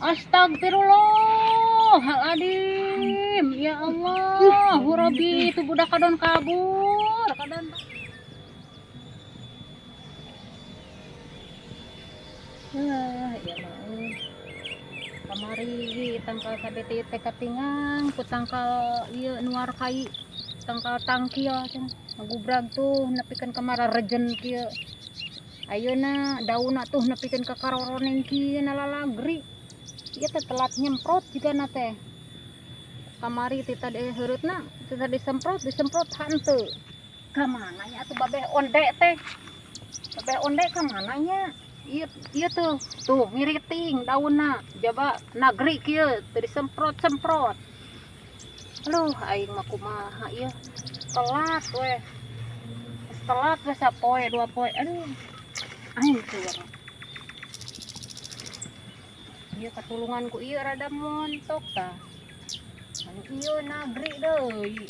Astagfirullahaladzim. Ya Allah, Rabbi, itu budak kadon kabur, kadon. Ah, ya mau. Kamari tangkal cabe teh katingang ku tangkal ieu nuar kai, tangkal tangkil cenah. Ngagubrag tuh nepikeun ka mararejen kieu. Ayeuna daunna tuh nepikeun ka karoroneng kieu nalalagri. Ieu teh telat nyemprot jigana teh. Kamari ti tadi heureutna, ti tadi disemprot, disemprot henteu. Ka mana nya atuh babeh onde teh? Babeh onde ka mana nya? Ieu ieu tuh, tuh ngiriting daunna, jaba nagri kieu teu disemprot-semprot. Aduh, aing mah kumaha ieu? Telat we. Telat we sapoe dua poe. Aduh. Aing teu. Ieu katulungan ku ieu rada montok tah. Anu ieu nagri deui.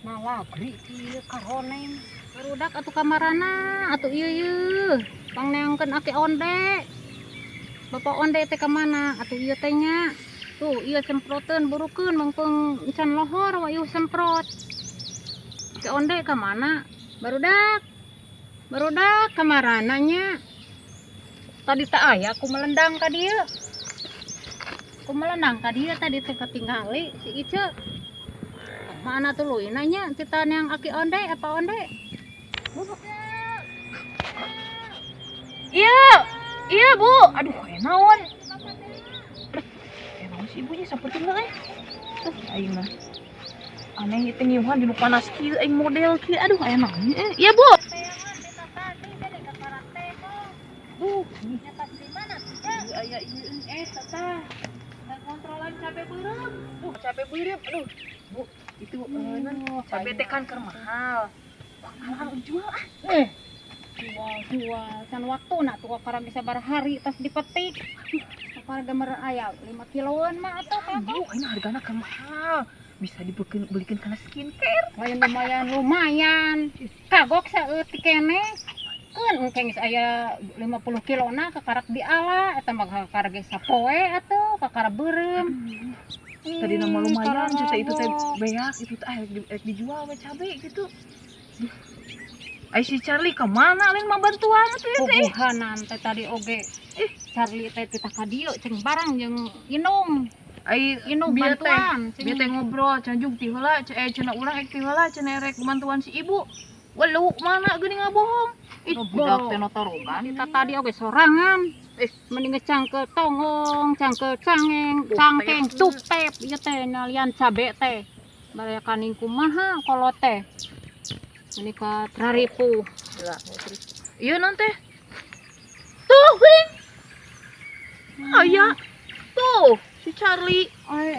Nalagri kieu karoneng. Barudak atuh kamarana atuh ieu ieu. Pangneangkeun aki onde. Bapak onde teh ka mana atuh ieu teh nya. Tuh ieu semproteun burukeun mangpeung encan lohor wa ieu semprot. Aki onde ka mana? Barudak. Barudak kamarana nya. Tadi tak aya aku melendang ka dieu. Aku melendang ka dieu tadi teh katingali si Ice. Mana tuh lu nanya kita yang aki onde apa onde? Iya, iya Bu. Aduh, naon. Naon si ibunya seperti enggak eh? Aing mah. Aneh itu nyiuhan di panas kieu aing model kieu. Aduh, aya naon eh. Iya, Bu. Aya ieu tah. Kontrolan cabe beureum. Cabe beureum. Aduh. Bu, itu cabe teh kan keur mahal. Mahal jual ah. Jual can waktu nak tuh kakara bisa barahari tas dipetik. Kakara gambar aya 5 kiloan mah atuh kakak. Bu, ini hargana keur mahal. Bisa dibelikan kana skincare. Lumayan lumayan. Kagok saeutik keneh. Keun engke geus aya 50 kilona kakarak diala eta mah kakara ge sapoe atuh kakara beureum. Tadi nama lumayan cerita itu teh beak itu teh rek dijual we cabe gitu. Ai si Charlie ke mana lain mah bantuan teh teh. Puguhanan teh tadi oge. Charlie teh titah ka dieu ceng barang jeung inung. Ai inung bantuan. Bieu teh ngobrol canjung ti heula cenah urang ek ti heula cenah rek bantuan si ibu. Walu mana geuning ngabohong. Ih, budak teh notorogan. Kita tadi oge sorangan. Mending cangkel tongong, cangkel cangeng, cangkeng, tupep ieu teh nalian cabe teh. Baraya kaning kumaha kolot teh. Ini ka traripu. Ieu naon teh? Tuh, geuning. Aya. Tuh, si Charlie.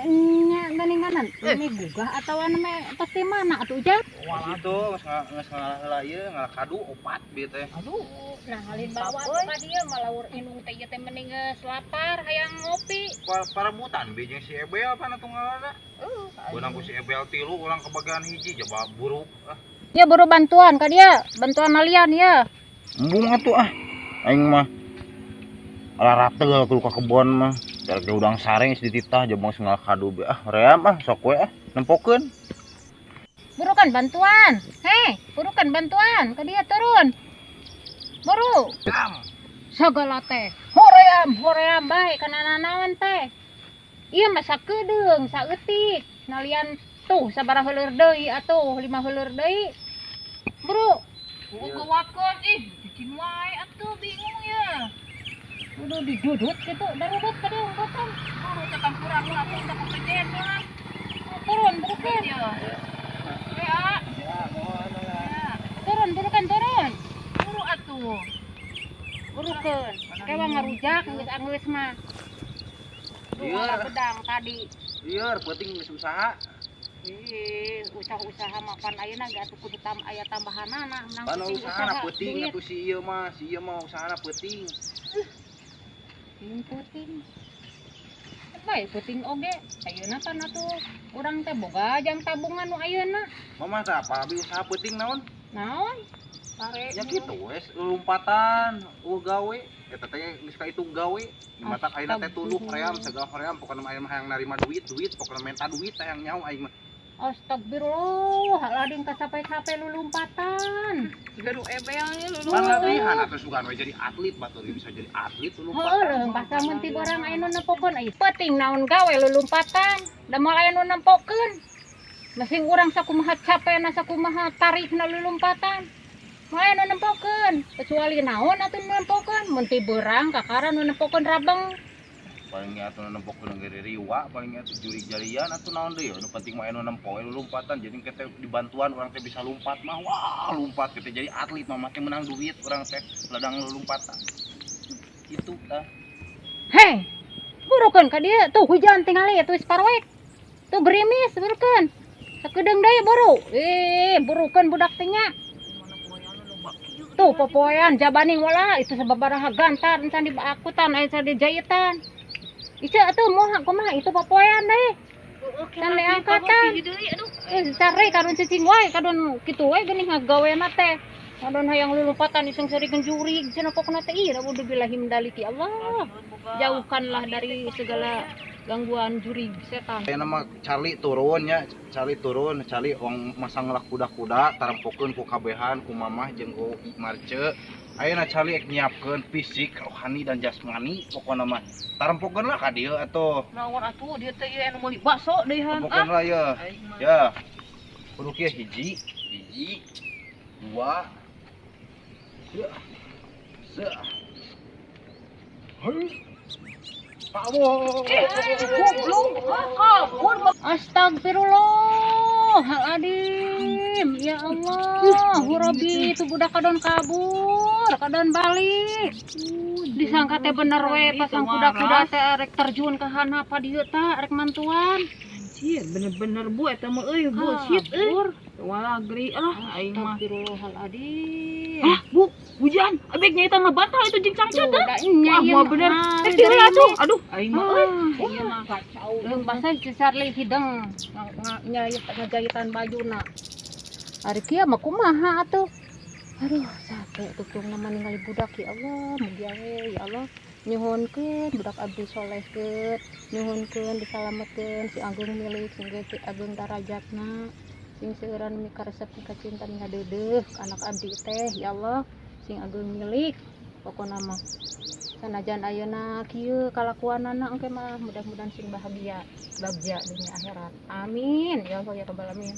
Nya geuninganan. Ini gugah atawa me tos di mana atuh Ujang? Walah tuh, geus ngalah heula ieu, ngalah kadu opat bieu teh. Aduh, nah halin bawa ka dieu malaur inung teh ieu teh mending geus lapar hayang ngopi. Parebutan bieu jeung si Ebel pan atuh ngalana. Beunang ku si Ebel tilu urang kebagian hiji jaba buruk ah. Ya buru bantuan ka dia, bantuan nalian ya. Embung atuh ah. Aing mah larateul kudu ka kebon mah. Dari udang sareng geus dititah jaba geus ngalah kadu be ah ream ah sok we ah nempokeun. Burukan bantuan. Hei, burukan bantuan ka dia turun. Buru. Sagala teh. Hoream, hoream bae kana nanaon teh. Ieu mah sakedeung, saeutik. Nalian tuh sabaraha heuleur deui atuh, 5 heuleur deui. Buru. Gewakeun ih, bikin wae atuh bingung ya. Udah didudut gitu, darudut ka dieu ungkutan. Buru teh kampuran atuh teh kepejen lah. Turun, burukeun. Ya. Turun, burukan turun. Buru atuh. Burukeun. Kewa ngarujak geus anggeus mah. Iya, bedang tadi. Iya, penting geus usaha. Ih, usaha-usaha mapan ayeuna ge atuh kudu aya tambahanana menang Pan penting usahana usaha peuting duit. atuh si ieu mah, si ieu mah usahana peuting. Peuting peuting. Bae peuting oge. Ayeuna pan atuh urang teh boga jang tabungan nu ayeuna. Mamah teh apa abi usaha peuting naon? Naon? Pare. Ya kitu wes lompatan, eueuh gawe. Eta teh geus ka itu gawe. Di mata ayeuna teh tunduh hoream segala hoream pokona mah aya mah hayang narima duit, duit pokona menta duit hayang nyaho aing mah. Astagfirullahaladzim kasapai-sapai lulumpatan. Siga nu ebel nya lulu. Pan latihan atuh sugan we jadi atlet batur bisa jadi atlet Heueuh leuh pasal mun ti barang aya nu nempokeun ai penting naon gawe lulumpatan. Da moal aya nu nempokeun. Masing urang sakumaha capena sakumaha tarikna lulumpatan. Moal aya nu nempokeun kecuali naon atuh nu nempokeun mun ti beurang kakara nu nempokeun rabeng. Paling atuh nu nempokeun ge riwa paling atuh jurig jarian atuh naon deui nu penting mah anu nempo we lompatan jadi kita dibantuan urang teh bisa lompat mah wah lompat kita jadi atlet mah make menang duit urang teh ladang lompatan. Itu tah. Hei, burukeun ka dieu tuh hujan tingali atuh parwek. Tuh gerimis burukeun. Sakedeung deui buru. Burukeun budak teh nya. Tuh popoean jabaning wala itu sababaraha gantar encan diakutan aya encan dijaitan. Ica atuh moha kumaha itu popoean deui. Can diangkatan. Cari kadon cicing wae kadon kitu wae geuning ngagawena teh. Kadon hayang lulumpatan iseng sarikeun jurig cenah pokona teh ieu naudzubillahi min dzalik ya Allah. Jauhkanlah dari segala gangguan jurig setan. Ayeuna mah Charlie turun nya, Charlie turun, Charlie wong masang ngelak kuda-kuda tarempokeun ku kabehan ku mamah jeung ku Marce. Ayeuna Charlie ek nyiapkeun fisik, rohani dan jasmani pokona mah. Tarempokeun lah ka dieu atuh. Naon atuh dieu teh ieu anu meuli bakso deui han. Tarempokeun lah ye. Ya. Kudu kieu hiji, hiji, dua. Ya. Se. Hei. Power. Goblok, kabur. Astagfirullahaladzim. Ya Allah, Rabbi itu budak kadon kabur, kadon balik. Disangka teh bener we pasang kuda-kuda teh rek terjun ke hana pa dieu ta rek mantuan. Anjir, bener-bener bu eta mah euy bullshit euy. Walah geri lah aing mah. Astagfirullahaladzim. Ah, Bu, hujan. Abek nya eta ngebatal itu jeung cangcut teh. Wah, Wah, moal bener. Eh, diri atuh. Aduh, aing mah euy. Iya mah kacau. Jeung basa si Charlie hideng nyait ngajahitan bajuna. Ari kieu mah kumaha atuh? Aduh, capek tutungna mah ningali budak ya Allah, mugia we ya Allah. Nyuhunkeun budak abdi solehkeun, nyuhunkeun disalametkeun si agung milik sing si agung darajatna. Sing seueuran mikaresep mikacinta ngadeudeuh anak abdi teh ya Allah, sing agung milik pokona mah. Sanajan ayeuna kieu kalakuanana engke mah mudah-mudahan sing bahagia, bagja dunia akhirat. Amin ya Allah ya rabbal alamin.